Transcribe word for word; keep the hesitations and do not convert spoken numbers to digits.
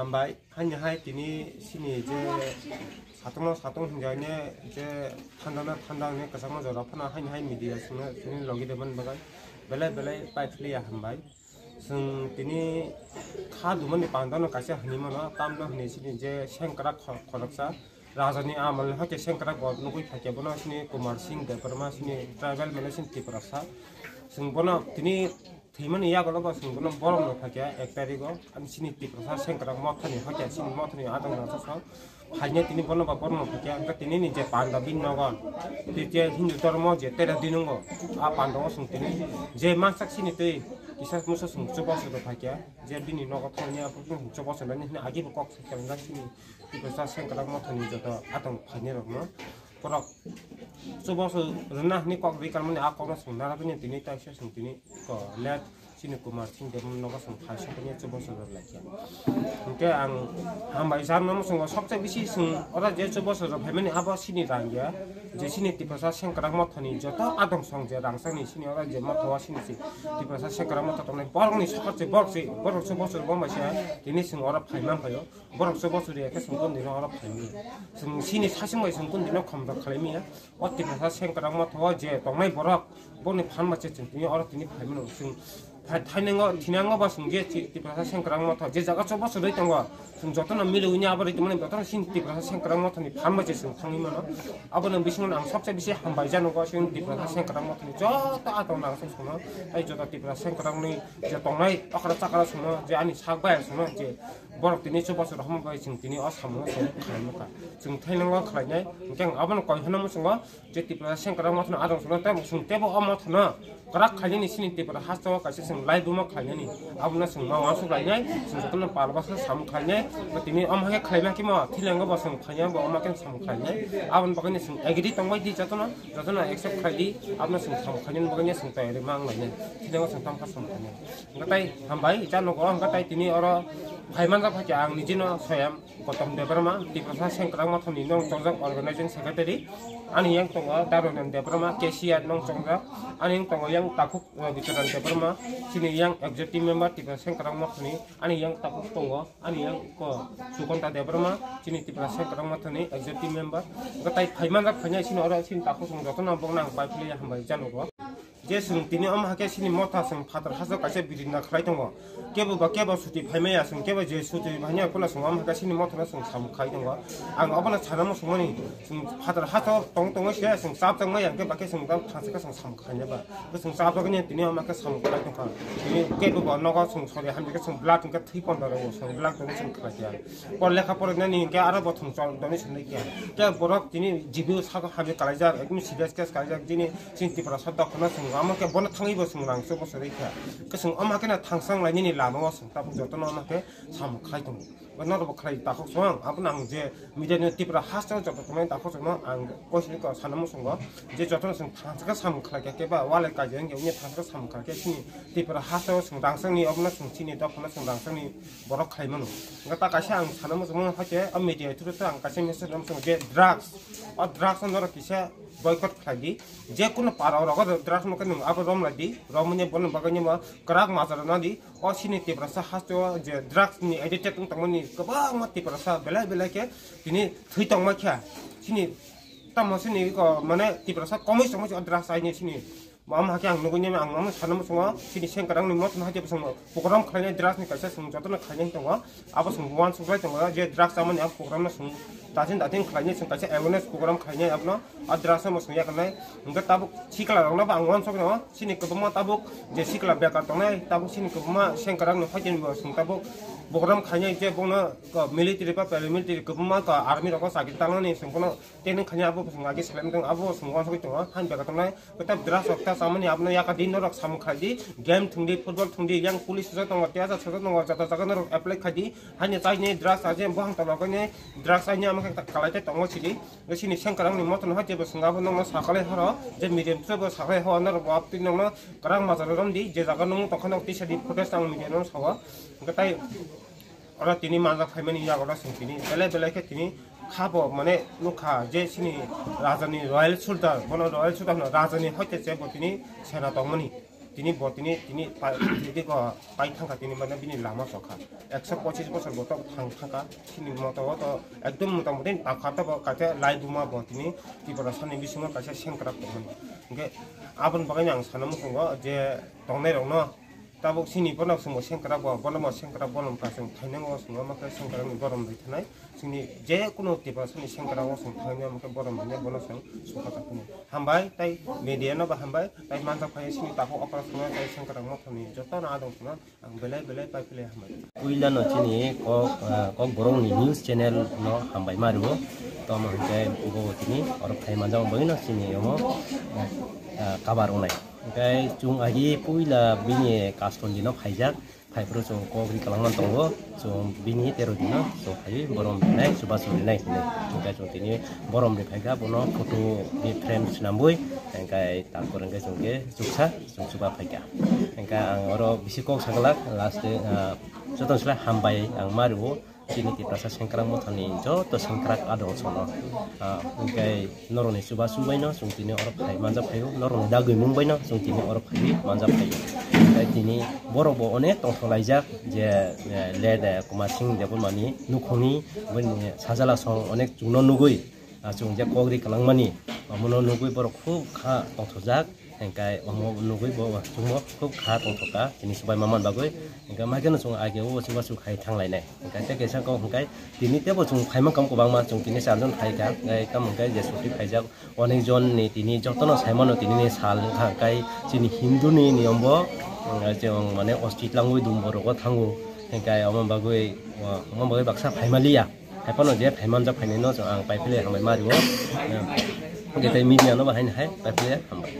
Hambai, haini hai tini sini je satungno satung hinjai ne je thanda no thanda ne kwchangma jora phano haini hai media sini sini logi de man bagai belai belai pai philiya hambai. Chwng tini kha dumani panda no kaisa hinwi mano, tamno hinwi sini je sengkrak kho-, khoroksa. Rajani amal ni hoite sengkrak bo nugwi phaikya bono sini Kumar Singh Debbarma sini tribal mane sini Tiprasa. Chwng bono tini thwimani yagulo bo chwng bono borom no phaikya ek tarikgo ani sini Tiprasa sengkrak mothani hoite sini mothani adong rasa sa. Phaikya tini bono ba borom no phaikya hwnkhe tini ni je panda bini nogo tei je Hindu dhormo je tera dinungo a panda o chwng tini je mansak sini tei kisa musa chwng chubachu rw phaikya je bini nogo thangni aphuru chwng chubachu nani hwnwi agi bo kok sakya hwnjak sini. Tiprasa sengkrak mothani joto atong phainai rokno borok chubachu rwna hwnwi kok ri kanmani a kokno chwng narwknai tini taisa chwng tini ko let sini Kumar Singh Debbarma nogo chwng phai sokni chubachu rwlai kha. Hwnkhe ang hambai jarno mwswngo sobse bisi chwng oro je chubachu rw phaimani abo sini rang ya je sini Tiprasa sengkrak mothani joto atong song je rangchakni sini oro je motha o sini se Tiprasa sengkrak motha tongnai borokni sokar se borok se borok chubachu rwma se tini chwng oro phai man phaio. Borok se bochori ya khe chwng kundino oro phaimani. Chwng sini sasing bai chwng kundino khomdor khlaimaya. O Tiprasa sengkrak motha o je tongnai borok boni phan bai se chwng tini oro tini phaimano. Chwng phai thainango thinango ba chwng je Ti-, Tiprasa sengkrak motha je jaga chw bochorwi tongo. Chwng jotono miliwi ni abo rwi tongmani jotono sini Tiprasa sengkrak mothani phan bai se chwng thangwi mano. Abono bisingo ang sobse bisi hambai jano go sini Tiprasa sengkrak mothani joto atong nang se chwngno. Tai joto Tiprasa sengkrak ni je tongnai okra chakra chwngno je ani sak bai chwngno je Borok tini chubachu rok hambai chwng tini o samungo chwng khlai nukha. Chwng thainango khlainai, hwnkhe ang abono koi hwnna muchungo je Tiprasa sengkrak mothano adong chwngno tei chwng teibo o mothano kwrak khlainani sini Tipra hasteo kaisa chwng laibuma khlainani. Abono chwng ma uansuk lainai, chwng jotono palbasa samung khlainai. Bo tini omo khe khlaima khe mo thilengo bo chwng khlainai bo omo khe samung khlainai. Aboni bagwino chwng agree tongbai di jotono, jotono accept khlai di. Abono chwng samung khlainani bagwino chwng tayari ma wng lainai. Thilengo chwng tamkha samung khlainai. Hwnkhe tai hambai, janogo hwnkhe tai tini oro phai manjak phaikha ang nijino Soyam Gautam Debbarma, Tiprasa Sengkrak Mothani nong chongjak Organizing Secretary. Ani yang tongo Darunan Debbarma, K C R nong chongjak. Ani yang tongo yang takhuk, uh, Bicharan Debbarma, chini yang Executive Member Tiprasa Sengkrak Mothani. Ani yang takhuk tongo, ani yang ko Sukonta Debbarma, chini Tiprasa Sengkrak Mothani Executive Member. Hwnkhe tai phai manjak phainai chini oro chini takhuk song jotono bokno ang pai philiya hambai janogo. Je chwng tini omo hakhe chini motha chwng phatar hasteo kaisa birinna khlai tongo. Kebo ba kebo suti phaimaya chwng kebo je suti phaimaya phano chwng omo hakhe chini mothano chwng samung khai tongo. Ang obono sana muchungmani chwng phatar hasteo tong tongwi se chwng chapjakmaya hwnkhe bakhe chwng tamo thangsa khe chwng samung khainai ba. Bo chwng chapjagwi tini omo hakhe samung khai tongkha. Tini kebo ba nogo chwng sori hamjakhe chwng blood hwnkhe thwi pondoro chwng blood donation khlai kha. Por lekha porinani hwnkhe aro bo thwng chol donation nai kha. Tei borok tini G B O saka hamya kalaijak, ekdom serious case kalaijak, tini Chini Tiprasa dophano chwng amo khe bono thangwi bo chwng rang se bochorwi kha. Khe chwng omo khe na thangsang lainani lama o chwng tabuk jotono omo khe samung khlai tongo. Bo norok bo khlai takhuk chwng, abono ang je media ni Tipra hasteo joto tongnai takhuk chwngno ang koisini ko sana muchungo je jotono chwng thansa khe samung khlai kha khe ba walai kaijo wngya wngya thansa khe samung khlai khe chini Tipra hasteo chwng rang sangni obono chwng chini dophano chwng rang sangni borok khlai mano. Hwnkhe ta kaisa ang sana muchungo hake o media through te ang kaisa message rom chwng je drugs, o drugs no norok kisa boycott khlai di. Je kono para o rogo drugs no khe nwng abo rom lai di. Romoni bono bagwi nimo kwrak majra rwna di. O sini Tiprasa hasteo je drugs ni addicted wng tongmani kwbangma Tiprasa belai belai khe tini thwi tongma khe. Sini tamo sini ko mane Tiprasa komui tongma si o drugs aini sini. Mama hake ang nugui nima ang mama sana muchungo sini sengkarang ni motno hake bosong program khlainai drugs ni kaisa song jotono khlainai tongo. Abo song uansuk lai tongo je drugs chamani abo program no song datin datin khlainai song kaisa awareness program khlainai abono. A drugs no song yakarnai hwnkhe tabuk sikla rokno bo ang uansuk no sini kwbangma tabuk je sikla bekar tongnai tabuk sini kwbangma sengkarang no hake bo song tabuk program khlainai je bono military ba paramilitary kwbangma army rok chakri tangnani song bono training khlainai abo song agi salai tong abo song uansuk tongo hani bekar tongnai. Kwtal drugs rok ta chamani abono yaka di norok samung khai di, game thwng di, football thwng di, yang police sojak tongo, tei ajak sojak tongo, jata jaga norok apply khai di, haini chaini drugs aje bohang tologoni drugs aini ama khe kalai tei tongo sidi. Sini sengkarang ni moto no hai jebo swnga bo nokno sakalai horo, je medium throw bo sakalai ho norok bo aptwi nokno kwrang majra rom di, je jaga nung tongkha nok tisa di footage ang media no sawa. Hwnkhe tai oro tini manjak phaimani yago oro song tini belai belai khe tini kha bo mane nukha je sini raja ni royal sultan, bono royal sultan no raja ni hoite se bo tini sena tongmani. Tini bo tini, tini pa-, tini ko pai thangkha tini mane bini lama chokha. Ekso pochis bosor bo to thang thangkha. Chini moto o to ekdom mota moti takha to bo kaisa lai buma bo tini Tiprasani bisingo kaisa sengkrak tongmani. Hingke aboni bagwi ang sana muchungo je tongnai rokno tabuk chini bono chwngbo sengkrak bo, bono bo sengkrak bono bwkha chwng thainango chwng omo khe sengkrakni borom rwi thanai. Chini je kunu Tiprasani sengkrak o chwng thainai omo khe borom rwya bono chwng sukha tongmani. Hambai tai media no bo hambai tai manjak phai chini takhuk okra chwngno tai sengkrak mothani jotono adong chwngno. Ang belai belai pai pile hambai. Puila no chini kok, ah, kok borok ni news channel no hambai ma rwo. Tamo hwnkhe bo tini oro phai manjak bagwi no chini omo, ah, kabar wngnai. Hwnkhe chwng agi puila bini custody no phaijak. Phai phuru chwng kok ri kwlangma tongo. Chwng bini tero dino chwng phaiwi borom rinai, chubachu rinai hinwi. Hwnkhe chwng tini borom ri phaikha bono photo ni frame swnambwi. Hwnkhe tarpor hwnkhe chwng khe chuksa. Chwng chuba phaikha. Hwnkhe ang oro bisi kok saglak, last day, ah, joto sle hambai ang ma rwo. Chini Tiprasa sengkrak mothani joto sengkrak adong sono. Ah, hwnkhe norokni chuba chubaino chwng tini oro phai manjak phaio, norokni dagwi mung baino chwng tini oro phaiwi manjak phaio. Hwnkhe tini borok bo onek tongthok laijak je, eh, late, eh, Kumar Singh Debbarmani nukhungni bini sajala song onek chwngno nugwi. Ah, chwng je kok ri kwlangmani, omono nugwi borok khub kha tongthokjak, hwnkhe omo nugwi bo chwngno khub kha tongthokha, tini swbai ma man bagwi, hwnkhe maikhe no chwng age o chubachu khai thang lainai, hwnkhe tei kaisa kok hwnkhe tini teibo chwng phaima kam kwbangma, chwng tini charjon phaikha, hwnkhe tamo hwnkhe je chuti phaijak, onek jon ni tini jotono saimano tini ni sal wngkha, hwnkhe chini Hindu ni niyom bo, hwnkhe chwng mane osti tlangwi dumbo rogo thango, hwnkhe omo bagwi, omo bagwi baksa phaima liya. Haiphano je phaimanjak phainai no chwng ang paiphle hambai ma rwo. Hwnkhe tei media no bo haino hai paiphle hambai.